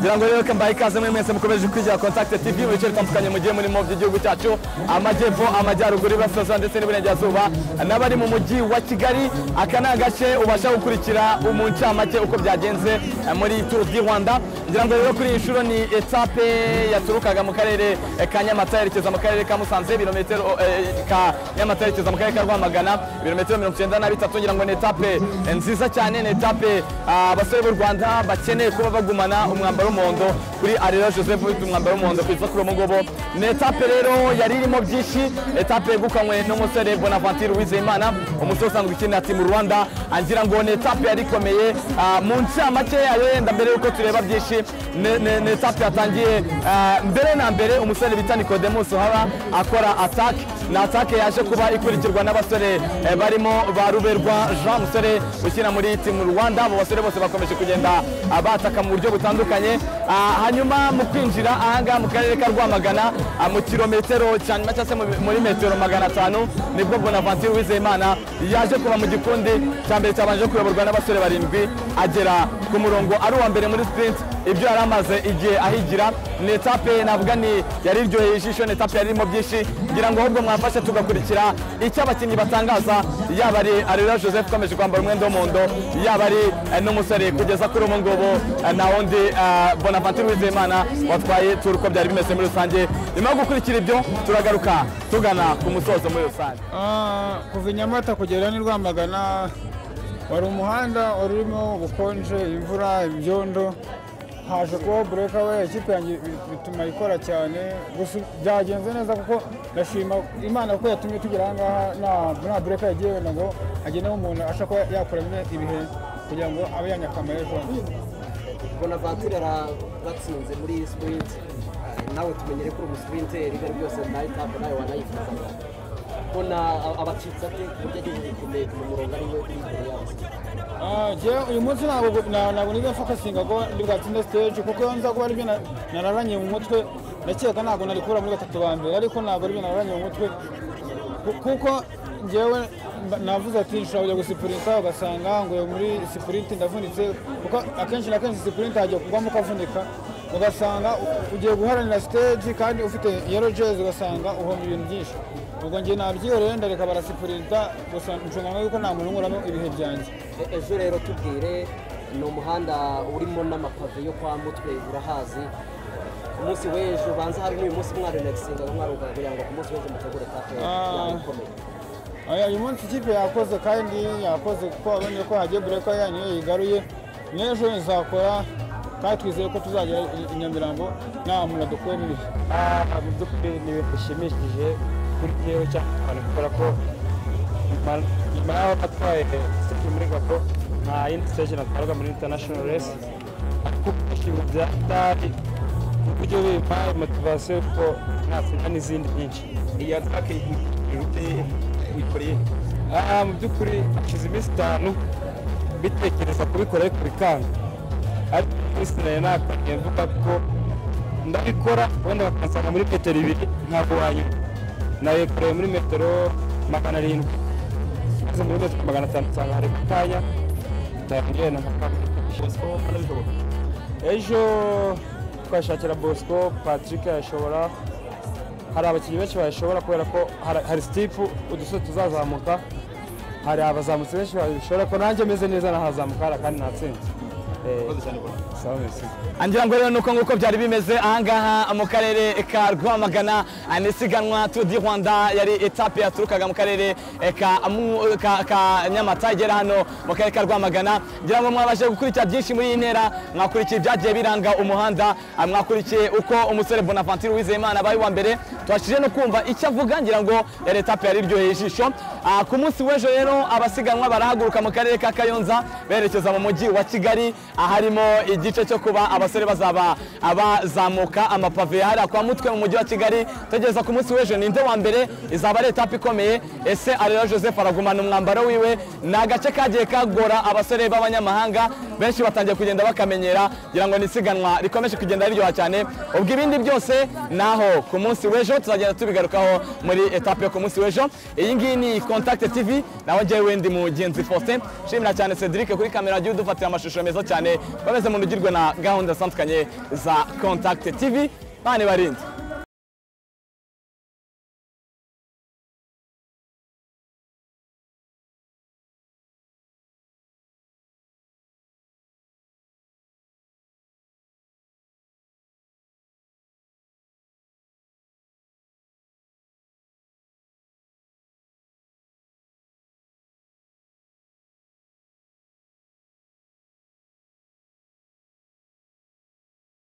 Ngira ngo rero mbaye ikaze mwe mwese mukomeje kwigira Contact TV mu bice bitandukanye mugiye murimo by'igihugu cyacu, amajyepfo, amajyaruguru, iburasirazuba ndetse n'iburengerazuba, n'abari mu mujyi wa Kigali. Aka ni agace ubasha gukurikira mu ncamake uko byagenze muri Tour du Rwanda. Ngira ngo rero kuri iyi nshuro ni etape yaturukaga mu karere ka Nyamata yerekeza mu karere ka Musanze, ibirometero ka Nyamata yerekeza mu karere ka Rwamagana, ibirometero 93. Ngira ngo ni etape nziza cyane, ni etape abasore b'u Rwanda bakeneye kuba bagumana umwambaro w'umuhondo kuri Areruya Joseph ufite umwambaro w'umuhondo kugeza kuri ubu ngubu. Ni etape rero yari irimo byinshi, etape yegukanywe n'umusore Bonaventure Uwizeyimana, umusore usanzwe ukinira Team Rwanda. Ngira ngo ni etape yari ikomeye mu ncamake yayo. Yenda mbere yuko tureba byinshi, ni etape yatangiye mbere na mbere umusore bita Nicodemus Hara akora attaque. Ni attaque yaje kuba ikurikirwa n'abasore barimo ba Ruberwa Jean, umusore ukina muri Team Rwanda. Abo basore bose bakomeje kugenda bataka mu buryo butandukanye. Hanyuma mu kwinjira ahangaha mu karere ka Rwamagana, mu kilometero cya nyuma cyangwa se muri metero 500, nibwo Bonaventure Uwizeyimana yaje kuba mu gikundi cya mbere cyabanje kuyoborwa n'abasore barindwi, agera ku murongo ari uwa mbere muri sprint, ibyo yari amaze igihe ahigira. Ni etape navuga ni yari iryoheye ijisho, ni etape yari irimo byinshi. Ngira ngo ahubwo mwafashe tugakurikira icyo abakinnyi batangaza, yaba ari Areruya Joseph ukomeje kwambara umwenda w'umuhondo, yaba ari n'umusore kugeza kuri ubu ngubu na wundi Bonaventure Uwizeyimana watwaye Tour, uko byari bimeze muri rusange. Nyuma yo gukurikira ibyo, turagaruka tugana ku musozo muri rusange. Kuva i Nyamata kugera ni Rwamagana wari umuhanda wari urimo ubukonje, imvura, ibyondo. Haje kubaho breakaway, ikipe yanjye bituma ikora cyane. Gusa byagenze neza kuko ndashima Imana kuko yatumye tugera aha ngaha nta break yagiye, wenda ngo hagenewe umuntu ashaka kuba yakuramo ibihe kugira ngo abe yanyakama ejo. Bonaventure arabatsinze muri sprint, nawe tumenyere ko uri umusprinter, ibyo ari byose na etape nawe wanayifuzaga. Kubona abacitse ate ku buryo agejeje ku murongo ari we uri imbere yabo? Njyewe uyu munsi ntabwo niga focusinga ko ndi bwatsinde stage, kuko iyo nza kuba aribyo nararanye mu mutwe, ndakeka ntabwo nari kubura muri batatu ba mbere, ariko ntabwo aribyo nararanye mu mutwe, kuko njyewe navuze ati nshobora kujya gusipurinta ugasanga ngo muri sprint ndavunitse, kuko akenshi na kenshi sprint hajya kugwamo ukavunika, ugasanga ugiye guharanira stage kandi ufite yellow jersey, ugasanga uhomba ibintu byinshi. Ubwo njye nabyihoreye, ndareka barasipurinta, gusa ncungana yuko nta muntu unkuramo ibihe byanjye. Ejo rero tubwire, ni umuhanda urimo n'amapave yo kwa Mutwe, urahazi. Ku munsi w'ejo banza hari n'uyu munsi mwarelaxinga, mwaruhuka kugira ngo ku munsi w'ejo mutegure etape yanyu ikomeye. Aya, uyu munsi ikipe yakoze kandi yakoze kuko wabonye ko hagiye break yanyu iyo yigaruye, n'ejo izakora, kandi twizeye ko tuzagera i Nyamirambo nta muntu adukuyemo ibihe. Mu by'ukuri ni ibintu bishimishije kuri njyewe cyane, kubera ko nyuma y'aho natwaye stage muri Gabon, nta yindi stage natwaraga muri international race, ariko ibintu bya tari ku buryo bimpaye motivation ko natsinda n'izindi nyinshi. Iyi attaque irute wikoreye? Mu by'ukuri hashize iminsi 5 bitekereza kubikora ariko bikanga, ariko iminsi nari nakaniye mvuga ko ndabikora, wenda bakansanga muri metero 2 ntabwo wanyuma. Nayikoreye muri metero 700, maze muri metero 500 nsanga hari akanya ndagenda mpaka Bosco arabishobora? Ejo twashakira Bosco Patrick yashobora, hari abakinnyi benshi bayishobora, kubera ko hari steep, udusozi tuzazamuka, hari abazamutsi benshi babishobora, ko nanjye meze neza nahazamuka hariya kandi natsinze. Urakoze cyane, Bona. Sawa, merci. Ngira ngo rero nuko nguko byari bimeze ahangaha mu karere ka Rwamagana. Ni isiganwa Tour du Rwanda, yari etape yaturukaga mu karere ka Nyamata igera hano mu karere ka Rwamagana. Ngira ngo mwabashe gukurikira byinshi muri iyi ntera, mwakurikiye ibyagiye biranga umuhanda, mwakurikiye uko umusore Bonaventure Uwizeyimana abaye uwa mbere, tubashije no kumva icyo avuga. Ngira ngo yari etape yari iryoheye ijisho. Ku munsi w'ejo rero abasiganwa barahaguruka mu karere ka Kayonza berekeza mu mujyi wa Kigali, aharimo igice cyo kuba abasore bazaba abazamuka amapave hariya kwa Mutwe mu mujyi wa Kigali. Tegereza ku munsi w'ejo ninde wa mbere, izaba ari etape ikomeye. Ese Areruya Joseph aragumana umwambaro wiwe? Ni agace kagiye kagora abasore b'abanyamahanga. Benshi batangiye kugenda bakamenyera, ngira ngo ni isiganwa rikomeje kugenda riryoha cyane. Ubwo ibindi byose naho ku munsi w'ejo tuzagenda tubigarukaho muri etape yo ku munsi w'ejo. Iyi ngiyi ni Contact TV, naho njyewe ndi Mugenzi Faustin. Nshimira cyane Cedric kuri kamera agiye udufatira amashusho meza cyane. Bameze mu rugirwe na gahunda zitandukanye za Contact TV. Bane barinde.